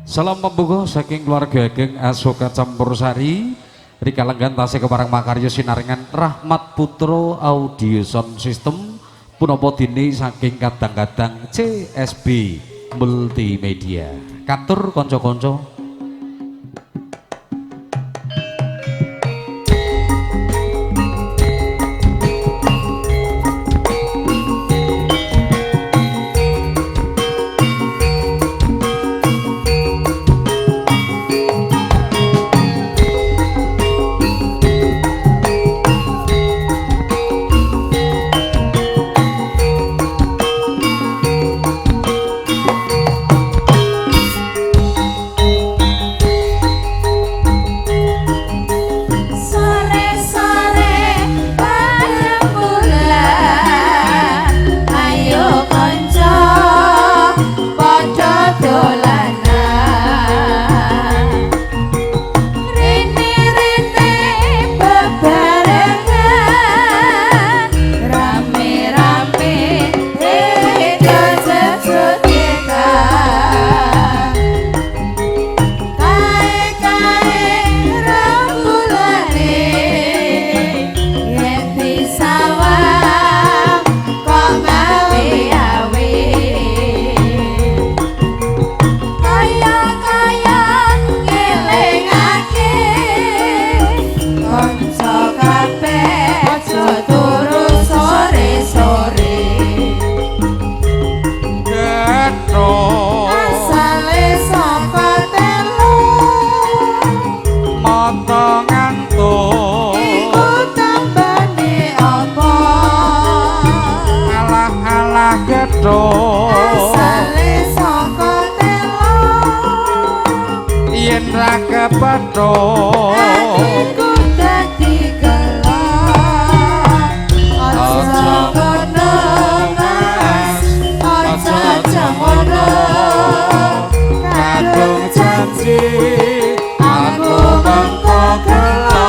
Salam pembuka saking keluarga ageng Asoka Campursari, rikalenggan tasih kepareng makarya sinarengan Rahmat Putro Audio Sound System punapa dene saking kadang-kadang CSB Multimedia. Katur kanca-kanca. Atiku dadi gelo, aja ngono Mas, aja ngono, kadung janji aku mengko gelo.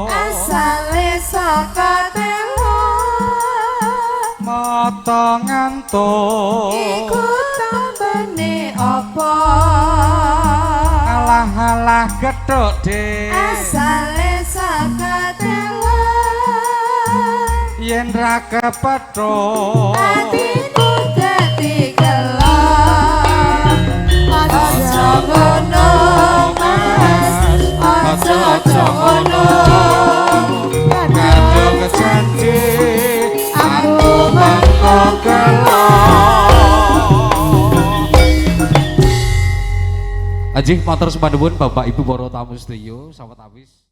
Asale saka telo mata ngantuk iku tambane apa, alah-alah gethuk dik, asale saka telo yen ra kepethuk atiku dadi gelo. Aja ngono Mas, aja ngono, kadung janji aku mengko gelo. Ajih matur sembah nuwun Bapak Ibu para tamu sedaya, sawetawis.